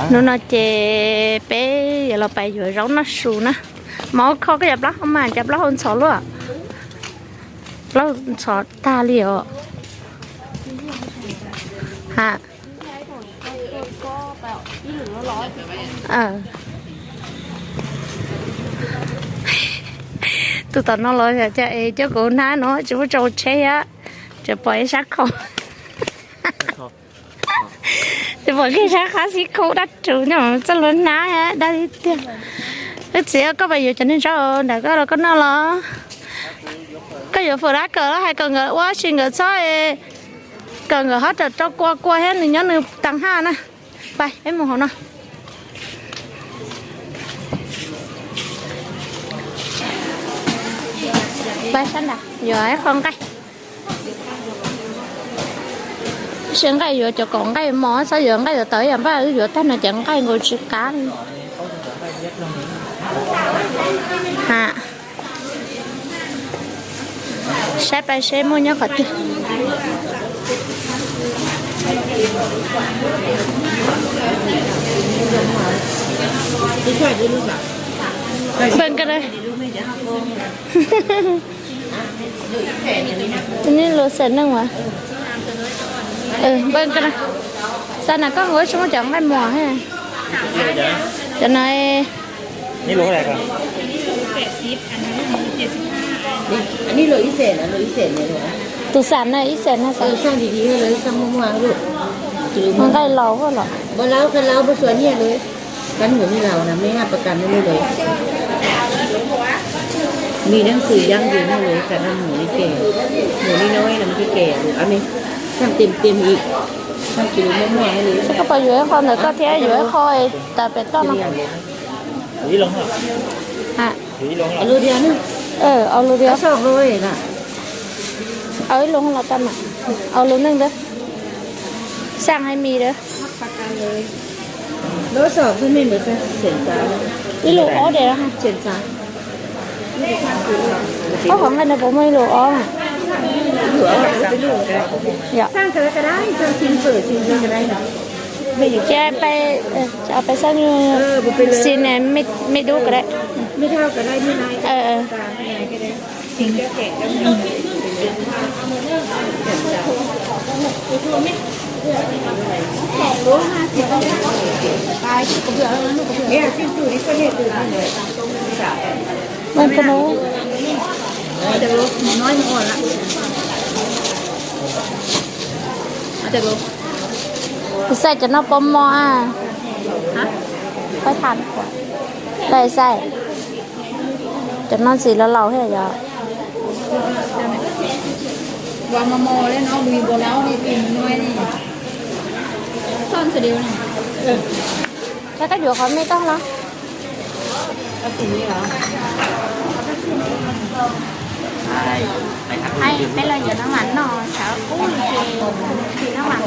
Hnub no ces peb yuav los pais yuav zaub noj su na. Mov kho koj cov plaub hau mas, cov plaub hau ntxhov luaj. Plaub hau ntxhov tag li os. Ha. Tus tom no los cas es coj kuv hnab no tsis muaj tso tsheb thiab, tseem pom ib sab khau. Tseem pom kiag sab qab xib khau dab tsuv nyob txoj lua hnab dab li tiag. Wb txiv, koj pais yuav cov niag zaub nram koj los koj noj los? Koj yuav fawm dab kawm los hais kom nkawd ua si nkawd txhob, kom nkawd ho rawm rau kua kua thiab nws nyob nws tav haj na. Pais ib mus hauv no. Pais sab nrad yuav ib qho nqaij. Ib sim nqaij yuav cov kaum nqaij mos, txhob yuav nqaij tawv tawv, yam npaj wb yuav tag no ces nqaij nkaus tsis qab li. Ha. Saib pais seb muaj nyob qhov twg. Npawj ko, neb luag xeem neej mas. Npawj ko, xa na koj nkaus tsis muaj cov nqaij mos thiab. Cov no tus xam na ib xeem na. Nqaij laus los. Koj puas yuav ib qho ntawm koj thiab yuav ib qho tas pem toj no? Au lus dias. Au ib lus los tau mas. Au lus neej ntawd. Xaj hais mis ntawd. Ib lus ob dias. Ob qhov nqaij no puas muaj ib lus ob? Ces pais, pais xaj xi ne me dub ko da. Kuv xav cov no puas mos a? Pab tham, lawv xav cov no ntxim los laus thiab yog. Koj yuav qhov me toj los? Peb los yuav no mas noj sawv ub li ces no mas.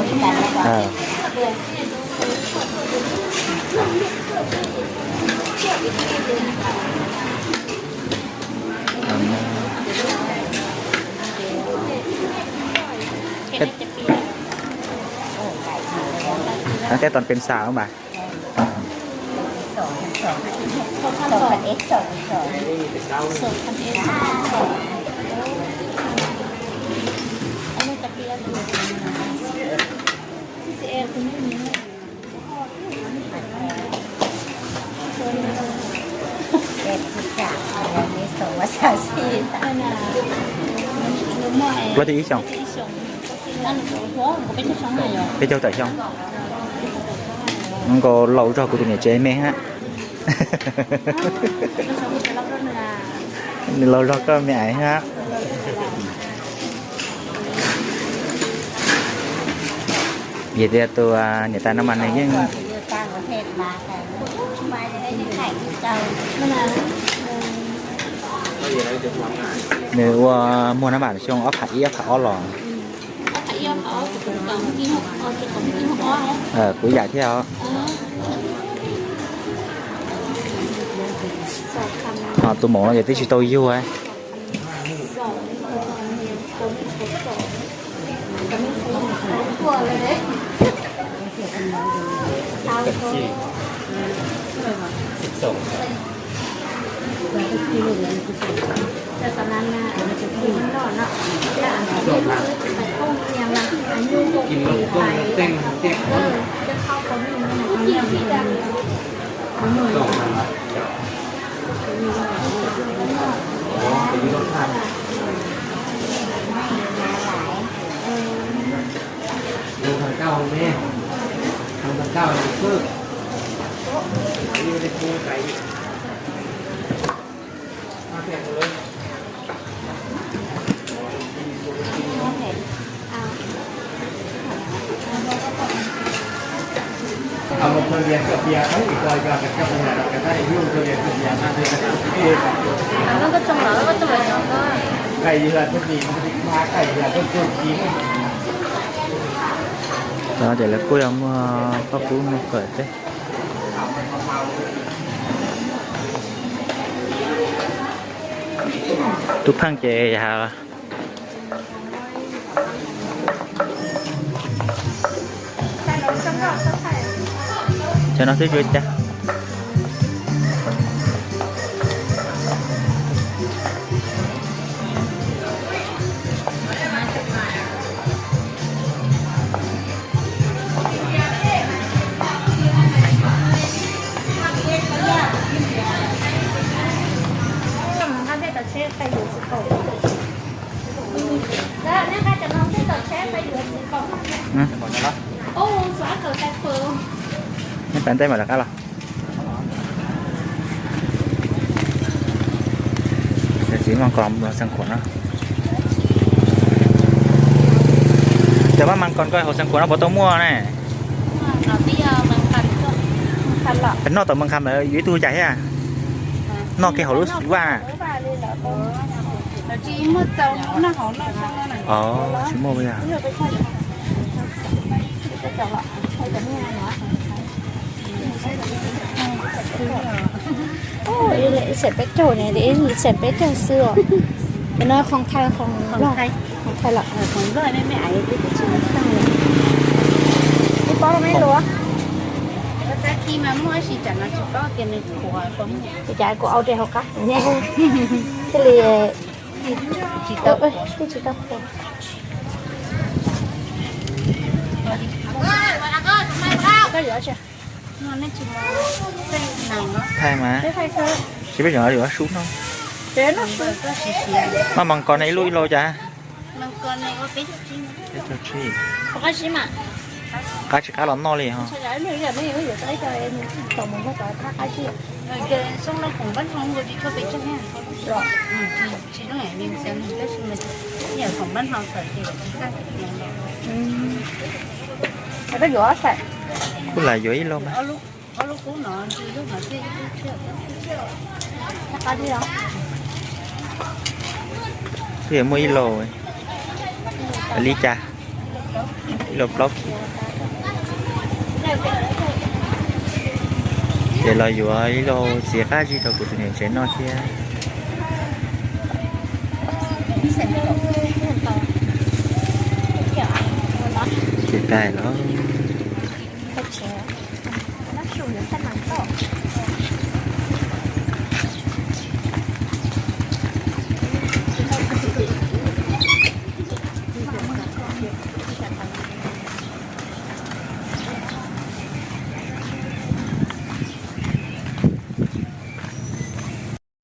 Antes toàn pens xào không bà? Plaub caug ib xyoos. Peb caug tawm xyoo. Nkaus laus zog kuv tus niam tsev me hab. Nws laus zog koj me aiv hab. Vim tias tus niam tais no mas nws yeej, nws ua muag nab mam xyoo ob phav ib ob phav ob los. Kuv yam thiab os. Ho tus maum no ces twb tsis tau yug. สิบสอง กินลำต้มลำแต้งลำแต้ง สองพันละ อ๋อ ไปยืนรถข้าง ลงทางเก้าไหม ทางเก้าเลย ปึ๊บ นี่ไม่ได้คู่ไกลอีก มาแข่งกันเลย เอามาคนเดียวกับเบียร์ เอ้ย อีกคนก็กับเจ้าปัญหาเรากันได้ ยุ่งคนเดียวกับเบียร์ มาเจอกันที่นี่ Nws koj tsoo lawm, koj tsoo lawm no koj. Cày là cái gì, mà cày là cái chuột gì. Đó, ces lawv kuj yog muaj paj kub muaj kawm thiab. Tub Pheej ces yog cov no twb tsis ua cas. Neb tas ntej mam rov qab los. Txiv mas kos xeev khuam no. Cov maj mas kos koj hauv xeev khuam no puas tau muaj ne? Noj tau mas kham lawm yus ib tug cas thiab. Noj kiag hauv lub vaj na. Tsis muaj yog. Ib xeem peb caug ne, ib xeem peb caug xwb os. Cov no khoom thaij, khoom loj, khoom thaij lawm. Ib pob me luas. Ua cas kuv au tej hauv qab thiaj li tsis tau qhuav. Koj yuav tsis? Thaij mas, tsis peb cov yuav sub no. Maj mas kos ne ib lub ib lo cas? Qab tsis qab los noj li ho. Koj yuav, kuj lam yuav ib lo mas. Twb yuav muaj ib lo li cas, ib lo plaub khis. Ces los yuav ib lo txiv qab zib rau kuv tus niam tsev noj thiab. Ces tag los.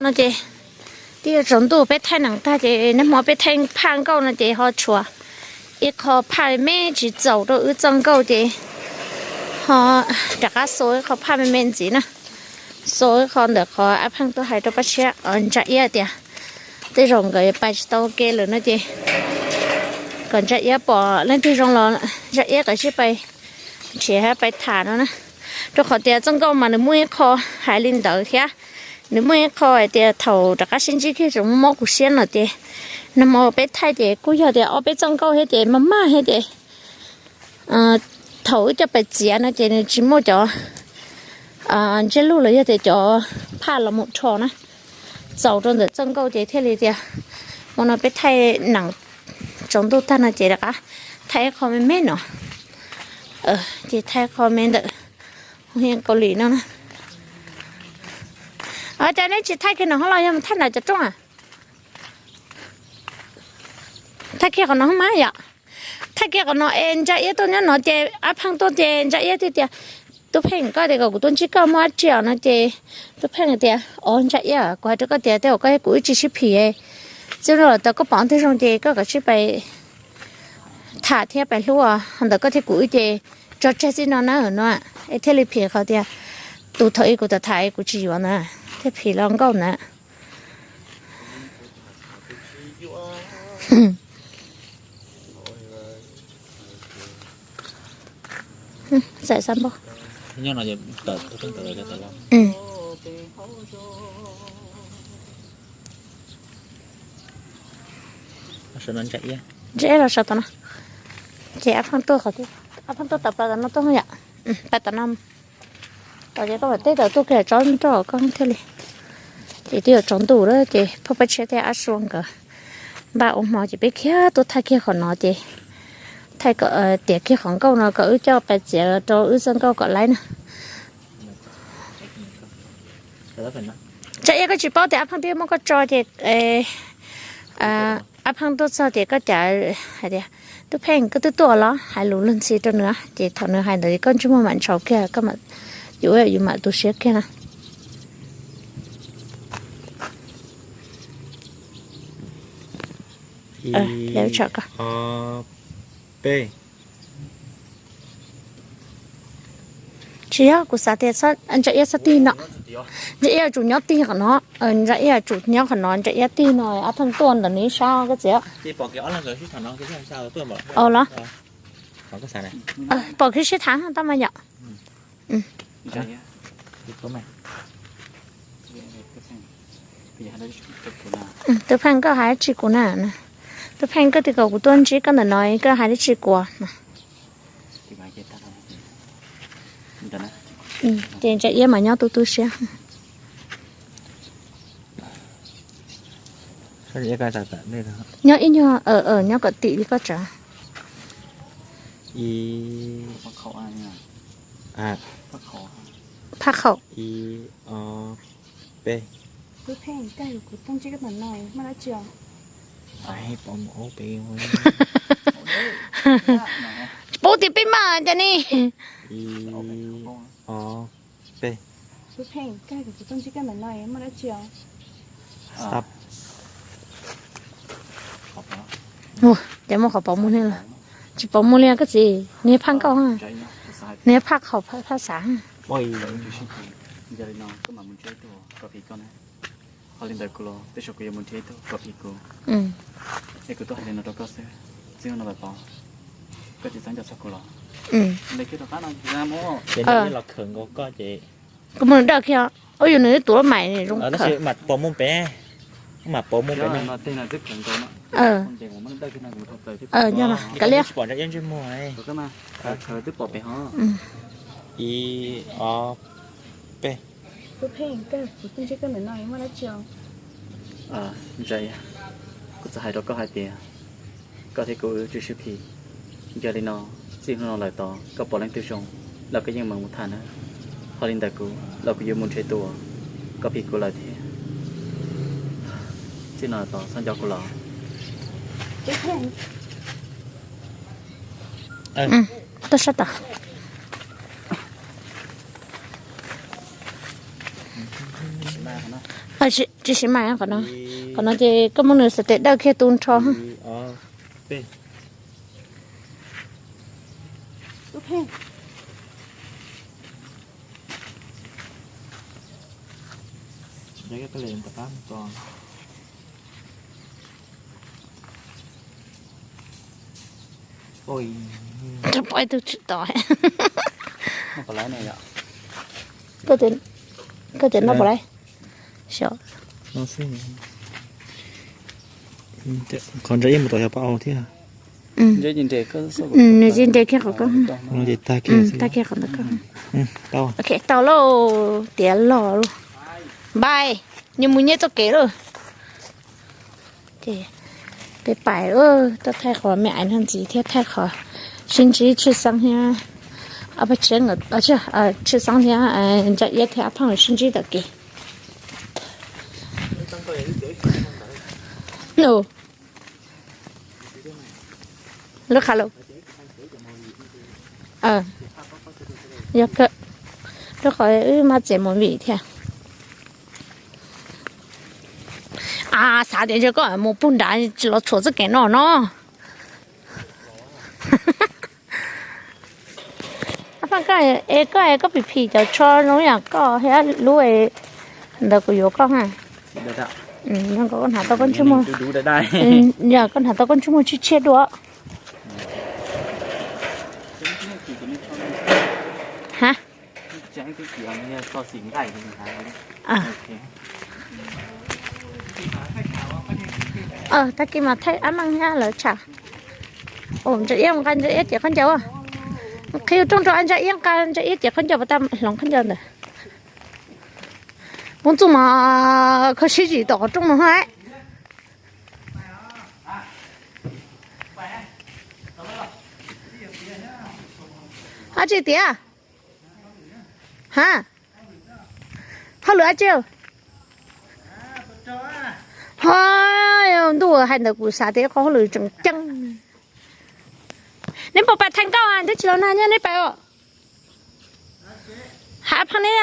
No ces twb yuav tsaus ntuj, peb thaij neem tag ces nag hmo peb thaij phaj nkauj no ces ho tshuav ib qho phaj me tsis txaus rau wb txoj nkauj ces ho rov qab xa ib qho phaj me me ntxiv na. Xa ib qho ntawm qhov Ab Pheej tuaj hais rau Paj Tshiab, Ntsa Iab tias tej zaum nkawd pais tsis tau ke lawm no ces kom Ntsa Iab pom leej twg zoo los Ntsa Iab kom sib pais nrhiav pais tham no na. Rau qhov tias txoj nkauj mas nws muaj ib qho hais li ntawd thiab, nws muaj ib qho hais tias thaum rov qab sib ntsib kiag tseem mob kuv siab no ces nag hmo peb thaij ces kuj yog tias ob peb txoj nkauj thiab ces maj maj thiab ces thaum wb coj pais txiav no ces nws tsis muaj cov ntsiab lus los yog tias cov phaj los mus rho na, txaus rau ntawm txoj nkauj ces thiaj li tias hmo no peb thaij neem tsaus ntuj tag no ces rov qab thaij ib qho me me no. Ces thaij qho me ntawm Kaus Lim no na. Cas neb tsis thaij kiag no hov los yog mus thaij ntawm cov rooj a? Thaij kiag qhov no mas yom. Thaij kiag qhov no es Ntsa Iab tuaj nyob no ces Ab Pheej tuaj ces Ntsa Iab thiaj tias, Tub Pheej, koj tias kom kuv tuaj ntsib koj muaj dab tsi os no ces Tub Pheej tias, Os Ntsa Iab, kuv hais rau koj tias tej zaum koj thiab kuv wb tsis sib phim, txij no lawm tau koj pom twg zoo ces koj kom sib pais tham thiab pais hlub os, ntawm koj thiab kuv wb ces tso tseg txij no na no, es thiaj li phim qhov tias tus thaum ub kuv tham tham kuv tsis yuav na, thiaj phim los nkauj na. Xav xav npau. Ntsa Iab los sawv tom no. Ces Ab Pheej tuaj qhov twg? Ab Pheej tuaj tawm plaws tom no tuaj yom. Pais tom no. Tom ces koj mam teb tawm tuaj kiag tsob nroj koj thiaj li. Ces twb yuav tsaus ntuj lawm ces Phauj Paj Tshiab thiab Ab Sua nkawd npaj ua hmo ces peb khiav tuaj thaij kiag qhov no ces thaij kom tiav kiag qhov nkauj no kom wb coj pais txiav rau wb txoj nkauj kom laib na. Ntsa Iab, koj tsis paub tias Ab Pheej twb muab koj tso ces Ab Pheej tuaj txog ces koj cav hais tias, Tub Pheej, koj twb tuaj los? Hais lus luag ntxhi rau nws ces thaum nws hais ntawd koj ntsej muag mam ntshaus kiag, koj mam, yus, yus mam tu siab kiag na. Tsis yog, kuv xav tias Ntsa Iab txhob tig no. Ntsa Iab yuav tsum nyob tig qhov no. Ntsa Iab yuav tsum nyob qhov no, Ntsa Iab tig no Ab Pheej tuaj ntawm nws ib sab koj txiv. Los pom kiag sib tham tau mas yom. Tub Pheej, koj hais dab tsi kuv na? Tub Pheej, koj tias kom kuv tuaj ntsib koj ntawm no, koj hais dab tsi kuv na? Ces Ntsa Iab mas nyob tu tu siab. Nyob ib nyuag, nyob kom tim li koj tsav. Phaj khaum. Paub tias peb mas cas ne. Ces muaj qhov pom muag li los? Tsis pom muag li koj txiv, nws phaj nkauj, nws phaj khaum phaj xav. Ho li ntawd kuv los tej zaum kuv yuav mus nrhiav ib tug kom phim kuv. Es kuv tuaj hais li no rau koj xwb, txij no lawm tod koj tsis txhob nco txog kuv los? Li kiag rov qab no, ces los khawm nkaus koj ces kuv muab nws dawj kiag, ua yus nws ib tug lub mais zoo, tab sis mam pom muag pem, mam pom muag pem no. Yog, kav liam, tsis pom Ntsa Iab ntsej muag. Ib, ob, peb. Ntsa Iab, kuv txawm hais rau koj hais tias koj thiab kuv tsis sib phim. Yog li no, txij hnub no lawm tod koj pom leej twg zoo los koj yeej meem mus tham na. Ho li ntawm kuv los kuv yuav mus nrhiav tus kom phim kuv lawm thiab. Txij no lawm tod txhob nco kuv los. Tuaj sab tod. Tsis siv mas qhov no, qhov no ces koj muab nws xav tes dawj kiag tu nrho. Pom ib tug tsis tau. Koj tias no pom lawm. Qhov Ntsa Iab mus tom xyov pab au thiab. Nws tsis nres kiag qhov koj. Tag kiag qhov ntawd koj. Tau lauj, tiav los lauj. Npais, nws mus nyiab txoj kev lauj. Ces peb pais, tuaj thaij qhov me aiv no ntxiv thiab thaij qhov sib ntsib tshwj xeeb thiab. Paj Tshiab, Tshwj Xeeb thiab Ntsa Iab thiab Ab Pheej sib ntsib tom kev. No, lub qha lauj. Yog kawg, rau qhov wb maj txiav movie thiab. A, xav tias ntshe koj mus pug nrad tsis los txhuam txoj kev no no. Ab Pheej, koj es koj es koj phim phim cov tsho zoo yam koj thiab lub ntawd kuv yuav koj ha. Yog koj hnav tau koj ntsej muag, yog koj hnav tau koj ntsej muag tshiab tshiab dua. Ha? Tag kis mas thaij Ab Meej thiab lawv tsham. Ntsa Iab, nqa Ntsa Iab cev khaub ncaws. Qhib rooj rau Ntsa Iab, nqa Ntsa Iab cev khaub ncaws puas tau hloov khaub ncaws ntawd. Koob Txuj mas kho siab zim tom qhov rooj no ha. Ab tsi tias, ha, hauj lwm ab tsi. Ho, ntuj, hais ntawd kuv xav tias qhov hauj lwm tseem ceeb. Neb puas pais thaj nkauj a? Twb tsis los nag nyob neb pais os. Hais Ab Pheej ne,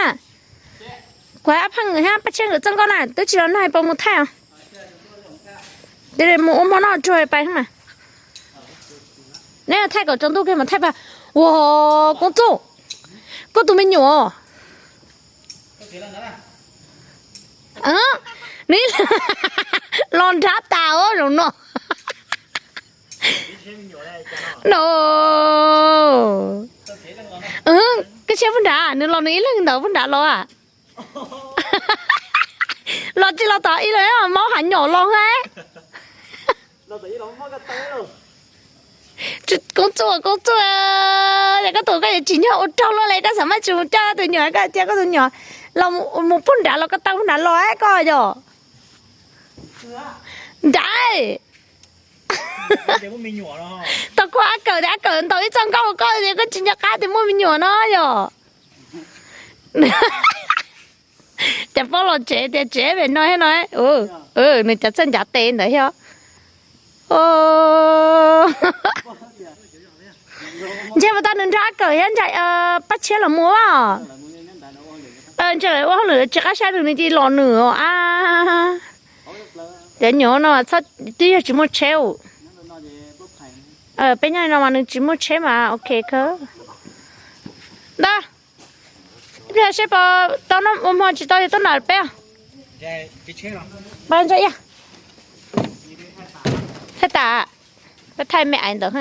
kuv hais Ab Pheej thiab Paj Tshiab nkawd txoj nkauj na, twb tsis los nag puas mus thaij os? Mus ua hmo noj tsuag pais mas. Neb thaij kom tsaus ntuj kiag mas thaij pais. Ua, Koob Txuj, koj tus me nyuam nws los nrad tas os zaum no. No, koj tshiab puag nrad, nws los nws ib leeg ntawd puag nrad los a. Los tsis los tom ib leeg, maub hav nyom los ha. Koob Txuj, Koob Txuj, yog koj tus koj yuav tsim nyog ua raug luaj li, koj xav maj tsis mus coj koj tus nyuam, koj cia koj tus nyuam los mus puag nrad los koj tau puag nrad los koj yog nrad. Tau kuv Ab Kawm tias Ab Kawm ntaus ib txoj nkauj koj tias koj tsis nco qab tias muaj me nyuam no yog. Cas paub los tsev tias tsev pem no thiab no. Nws cov txawj ncav tes ntawd thiab. Ntshe puas tau nws nrog Ab Kawm thiab Paj Tshiab los mus. Ntshe lawv ua hauj lwm tsis qab sab nws, nws cia li los nws os a. Cov nyuam no twb yog tsis muaj tsheb. Peb nyob no mas nws tsis muaj tsheb mas ok kawg. Ntag, ib pliag seb puas tau noj ua hmo, tsis tau yog tuaj nram peb. Npaj Ntsa Iab, thaij tas, peb thaij me ais ntawd.